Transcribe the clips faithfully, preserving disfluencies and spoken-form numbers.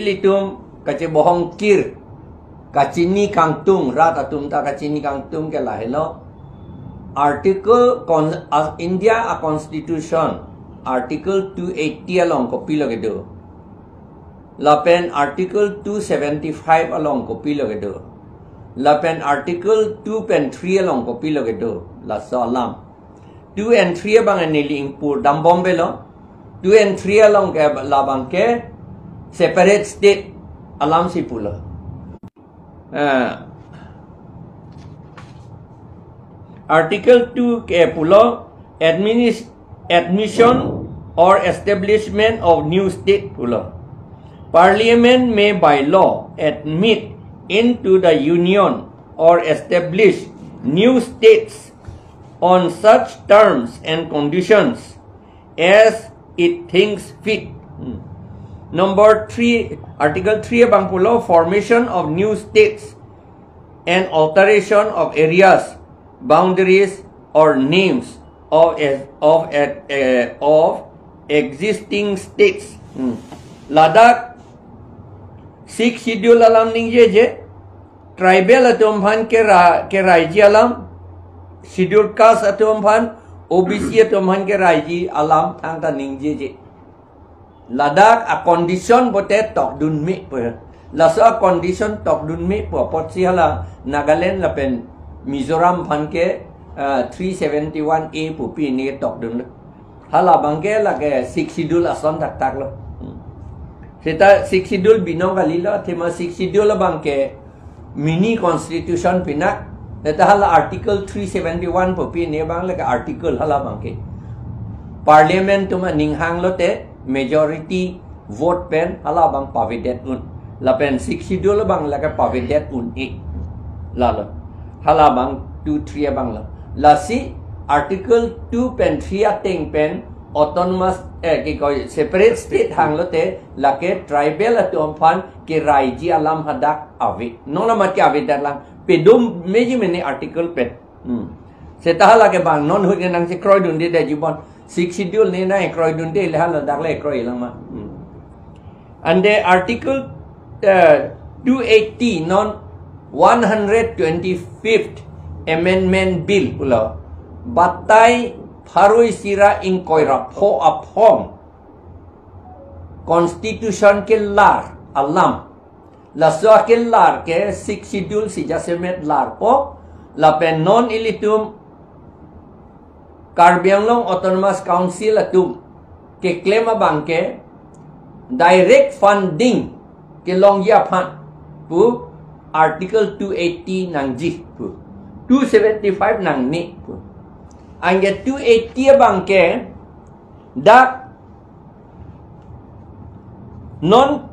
Ilitum kachebohong kir, kachini kangtung, rat atum ta kachini kangtung ke lahelo. Article con, a, India a Constitution, Article two eighty along kopilo kedo. Lapen Article two seventy-five along kopilo kedo. Lapen Article two pen three along kopilo kedo. Laso alam. Two and three abang neli ingpur dambomvelo. Two and three along ke labang ke separate state alam si pulo. Ah. Article two ke pulo administ-, admission or establishment of new state pulo. Parliament may by law admit into the union or establish new states on such terms and conditions as it thinks fit. Hmm. Number three, Article three abang pulo formation of new states and alteration of areas, boundaries or names of, of, eh, of existing states. Hmm. Ladak Sixth Schedule alam ningjeje, tribal atum aphan kera-, keraiji alam, Schedule Caste atum aphan, O B C atum aphan keraiji alam thangta ningjeje. Ladak a condition pote tokdunme pu. Laso a condition tokdunme pu apotsi hala Nagaland lapen Mizoram aphan ke, ah, three seventy-one A pu pine tokdunlo. Halabang ke lake Sixth Schedule ason thakthaklo. Hmm. Seta Sixth Schedule binong kalilo, athema Sixth Schedule abang ke mini constitution pinak, seta hala Article three seventy-one pu pine abang lake article halabang ke. Parliament atum aning hanglote majority vote pen halabang pavedet un. Lapen Sixth Schedule abang lake pavedet un-e. Lalo. Halabang two three abang lo. Lasi Article two pen three ateng pen autonomous, eh, kikoi separate state hanglote lake tribal atum aphan keraiji alam hadak ave. Non amat ke avedet lang. Pedum meji mene article pen. Hmm. Seta hala ke bang non ahut ke nangchekroidunde de jibon. Sixth Schedule ne nangkroidunde le hala dak le kroi lang ma. Hmm. And the Article, uh, two eighty non one hundred twenty-fifth Amendment Bill pulo. Batai pharo isi ra ingkoi ra pho aphong Constitution kelar alam. Laso akelar ke Sixth Schedule si jasemet larpo, lapen non ilitum Karbi Anglong Autonomous Council atum keklem abang ke direct funding kelongji aphan pu Article two eighty nangji pu, two seventy-five nangne pu. Anke two eighty abang ke dak non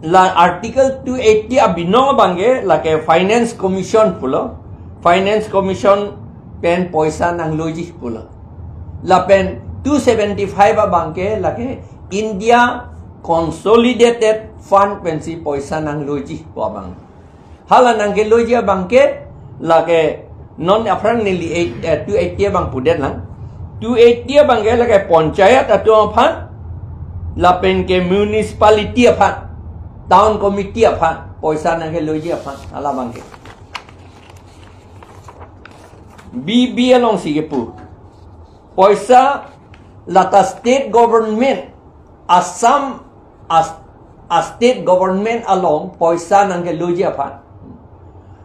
la Article two eighty abinong abang ke lake Finance Commission pulo. Finance Commission pen poisa nangloji pulo. Lapen two seventy-five abang ke lake India Consolidated Fund pensi poisa nangloji pu abang. Hala nangkeloji abang ke lake non aphrang neli eight, eh, two eighty abang pudet lang. Two eighty abang ke lake panchayat atum aphan lapen ke municipality aphan, town committee aphan poisa nangkeloji aphan hala abang ke. B B alongsi kepu. Poisa lata state government, Assam, as, a state government along poisa nangkeloji aphan.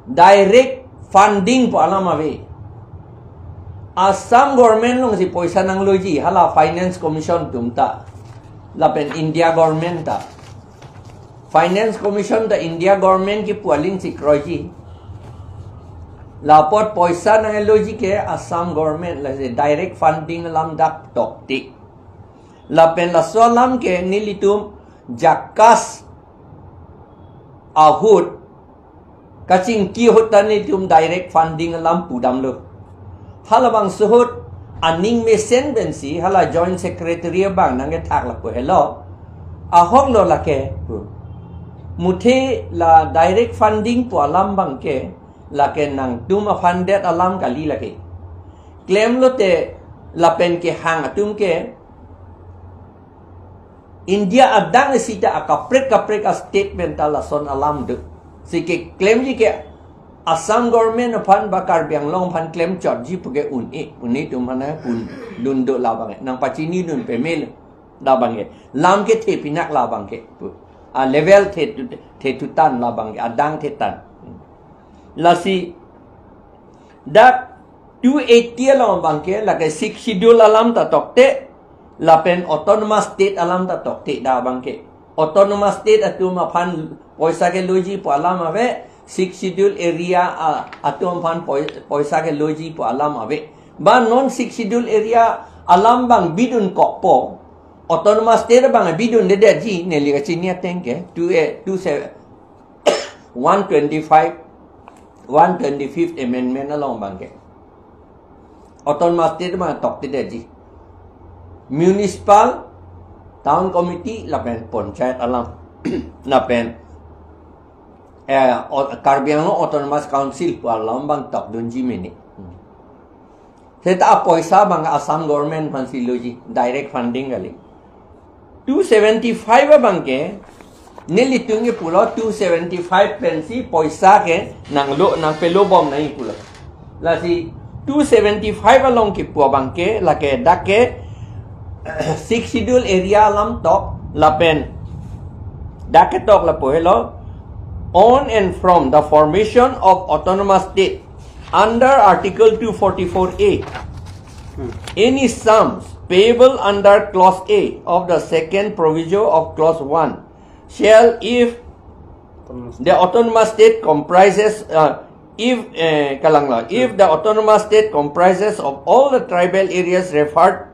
Direct funding pu alam ave. Assam government alongsi poisa nangloji, hala Finance Commission atum ta. Lapen India government ta. Finance Commission ta India government kipu aling si kroiji. Lapot poisa nangloji ke Assam government, lasi direct funding alam dak toktik. Lapen laso alam ke nelitum JACAS ahut kachingki ahut ta nelitum direct funding alam pudamlo. Halabangso ahut aning mesen pensi hala Joint Secretary abang nangkethak lapu helo. Ahok lo lake pu. Muthe la direct funding pu alam abang ke lake nangtum aphan det alam kali lake. Klemlote lapen kehang atum ke India adang sita akaprek kaprek a-state pen ta lason alam do. Si keklemji ke Assam government aphan ba Karbi Anglong aphan klem chotji pu ke un-e, un-e atum aphan un-e dun do labang ke. Nangpachinidun pamelo labang ke. Lam kethe pinak labang ke pu. A level the tu, the tu tan labang ke. Adang the tan. Lasi dak two eighty along abang ke, lake Sixth Schedule alam ta tokte, lapen Autonomous State alam ta tokte dak abang ke. Autonomous State atum aphan poisa keloji pu alam ave, Sixth Schedule area, ah, atum aphan poi-, poisa keloji pu alam ave. Ba non Sixth Schedule area alam abang bidunkokpo, Autonomous State abang bidundedetji, neli kachini ateng ke, two, eh, two se-, one twenty-five, one twenty-fifth Amendment along abang ke. Autonomous State abang toktedetji. Municipal, Town Committee, lapen Panchayat alam. Lapen, eh, o-, Karbi Anglong Autonomous Council pu alam abang tokdunji mene. Seta apoisa abang Assam government aphansi loji, direct funding kali. Two seventy-five abang ke, nelitum ke pulo two seventy-five pensi poisa ke nanglo, nangpelobom nangji pulo. Lasi two seventy-five along kipu abang ke, lake dak ke, Sixth Schedule area alam tok, lapen dak ketok lapu helo, on and from the formation of Autonomous State under Article two forty-four A, any sums payable under Clause A of the second proviso of Clause one shall, if the Autonomous State comprises, uh, if, eh, kalanglo, if the Autonomous State comprises of all the tribal areas referred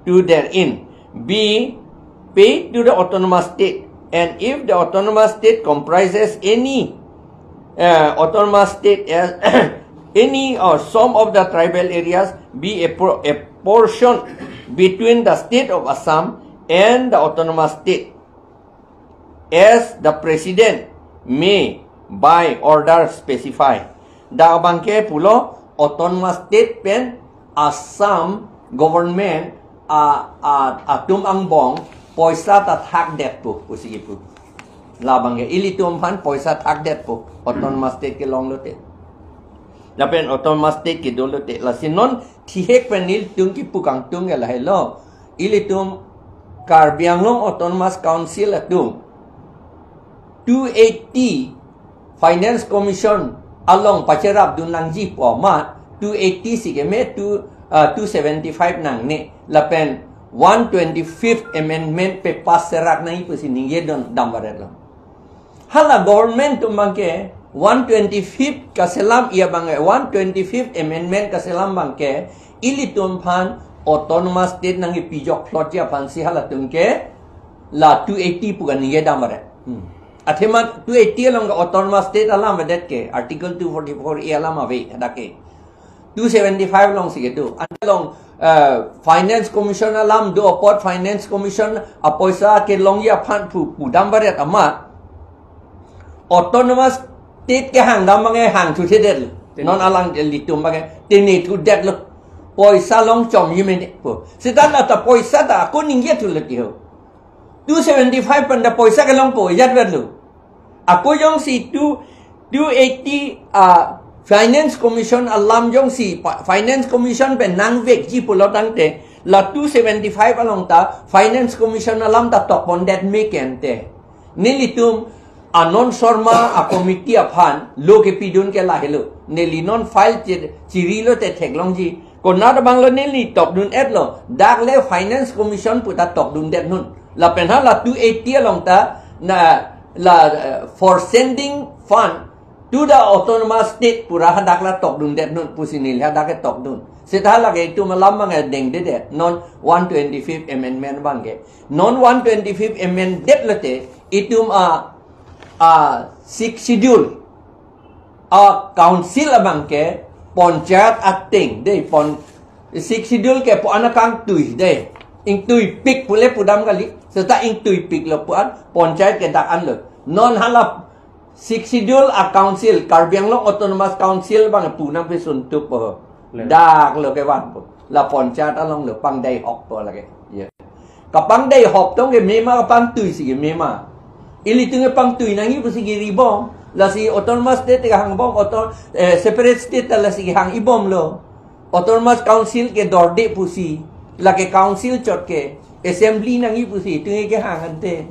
to therein, be paid to the Autonomous State, and if the Autonomous State comprises any, uh, Autonomous State as any or some of the tribal areas, be a pro-, a portion between the State of Assam and the Autonomous State, as the President may by order specify. Dak abang ke pulo Autonomous State pen Assam government a, a, atum angbong poisa ta thakdetpo, pusi kipu. Labang ke ilitum aphan poisa thakdetpo, Autonomous State kelong lote. Lapen Autonomous State kedo lote. Lasi non thihek pen nelitum kipu kangtung ke lahelo. Ilitum Karbi Anglong Autonomous Council atum two eighty Finance Commission along pacherapdun nangji pu amat two eighty si keme, two, ah, two seventy-five nangne, lapen one twenty-fifth Amendment pepass serak nangji pusi ningjedun damvaretlo. Hala government atum abang ke one twenty-fifth kaselam, ia abang ke one twenty-fifth Amendment kaselam abang ke ilitum aphan Autonomous State nangkepijok plotji aphansi halatum ke la two eighty pu kaningje damvaret. Hmm. Athema two eighty along ke Autonomous State alam avedet ke, Article two forty-four A alam ave, hadak ke. Two seventy-five alongsi kedo. Ante along, eh, Finance Commission alam do apot, Finance Commission apoisa kelongji aphan pu, pu damvaret amat, Autonomous State kehang dam abang ke hangthuthedetlo. Tene. Non alanglitum abang ke tenethudetlo. Poisa longchomji mene pu. Seta la ta poisa ta ako ningjethulo ti ho. Two seventy-five pen ta poisa kelongpo, jatvetlo. Ako jongsi two, two eighty, ah, Finance Commission alam jongsi, pa-, Finance Commission pen nangvekji pulo tangte, la two seventy-five along ta Finance Commission alam ta tokpondet me kente. Nelitum Anand Sharma a committee aphan lo kepidun ke lahelo. Neli non file chi-, chirilo te theklongji. Konat abanglo neli tokdun-etlo. Dak le Finance Commission pu ta tokdundet nun. Lapen hala two eighty along ta na la, eh, for sending fund to the Autonomous State pu ra hadak la tokdundet nun pusi neli hadak ke tokdun. Seta lake itum alam abang ke dengdedet. Non one twenty-fifth Amendment abang ke. Non one twenty-fifth Amendment det lote itum a, a Sixth Schedule a council abang ke Panchayat ateng dei, pon Sixth Schedule ke pu-an akangtui dei. Ingtuipik pule pudam kali. Seta ingtuipiklo pu-an, Panchayat ke dak anlo. Non hala Sixth Schedule a council, Karbi Anglong Autonomous Council abang pu nangpesuntup po. Le. Dak lo kevanpo. La Panchayat along lo pangdai hok po lake. Ya. Kapangdei hop tong ke mema, kapangtui si ke mema. Ilitum ke pangtui nangji pusi kiri bom. Lasi autonomous state ke hang bom, auto, eh, separate state ta lasi ke hang ibom lo. Autonomous council ke dorde pusi. Lake council chot ke. Assembly nangji pusi. Itum ke hang ante.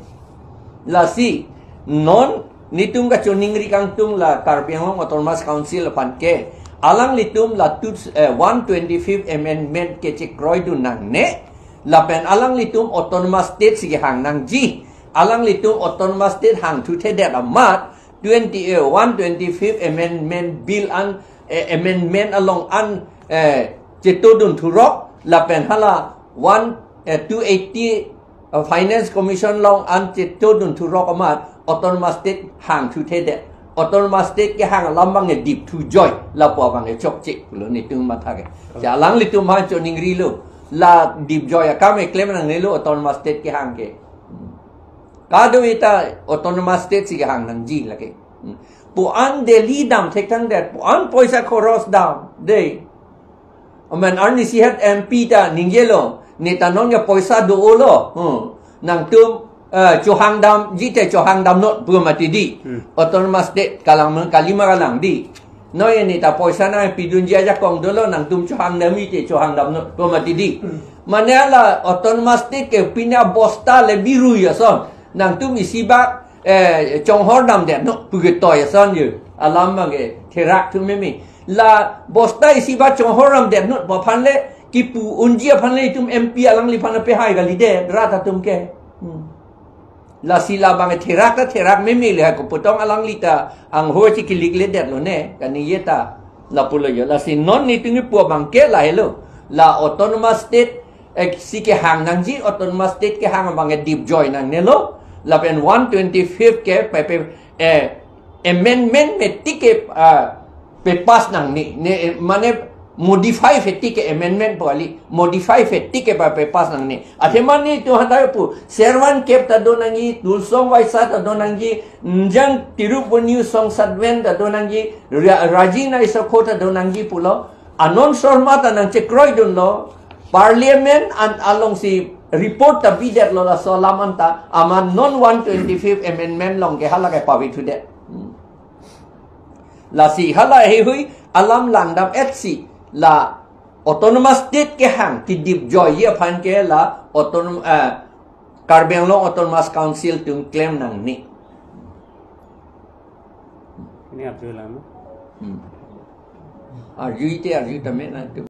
Lasi non nitum kachiningri kangtung la Karbi Anglong Autonomous Council aphan ke. Alanglitum la tu, eh, one twenty-fifth Amendment ke chekroidun nangne. Lapen alanglitum autonomous state si kehang nangji. Alanglitum autonomous state hangthuthedet amat twenty, eh, one twenty-fifth Amendment Bill an, eh, amendment along an, eh, chetodun thurok lapen hala one, eh, two eighty, eh, Finance Commission along an chetodun thurok amat autonomous state hangthuthedet. Autonomous state kehang alam abang edip thu joi lapu abang echokche pulo nitum matha ke. Si alanglitum aphan chiningrilo. La dip joi akam eklem nangnelo autonomous state kehang ke. Kadokave ta autonomous state si kehang nangji lake. Pu-an Delhi dam thekthangdet, pu-an poisa khoros dam, dei. Amen arnisi het M P ta ningjelo, neta non ke poisa do-olo. Hmm. Nangtum, eh, chohang damji te chohang damnot pu mati dei. Hmm. Autonomous state kalang men kalima kalang dei. Noi neta poisa nangpidunji ajakong dolo, nangtum chohang damji te chohang damnot pu mati dei. Hmm. Mane la autonomous state ke pine bosta le biru ason. Nangtum isi bak, eh, chonghor damdetnot pu ke toi ason yo. Alam abang ke therak thu meme. La bosta isi bak chonghor damdetnot pu aphan le kipu unji aphan le itum M P alangliphan apehai kalidet rat atum ke. Hmm. Lasi labang ke therak ta therak meme le ha koputong alangli ta anghor si kilikledetlo ne. Kaningje ta lapulo yo. Lasi non nitum kipu abang ke lahelo. La autonomous state, eh, si kehang nangji, autonomous state kehang abang ke dip joi nangnelo. Lapen one twenty-fifth ke pe, pe, eh, amendment meti ke, ah, pepass nangne, ne, eh, mane modify feti ke amendment pu kali, modify feti ke pa pepass nangne. Athema nitum hadak pu, Servan Kep ta do nangji, Tuliram Vaisak ta do nangji, Njang Tirup Venu Song Satven ta do nangji, Ra-, Raji Naisokho ta do nangji pulo, Anand Sharma ta nangchekroidunlo, Parliament an alongsi report ta bidetlo laso alam anta, amat non one twenty-fifth Amendment along ke hala ke pavithudet. Hmm. Lasi hala heihui alam langdam etsi la autonomous state kehang kedip joiji aphan ke la autonom-, eh, Karbi Anglong Autonomous Council atum klem nangne. Ini arju lang, no? Hmm. Arju ite arju tame nangtum.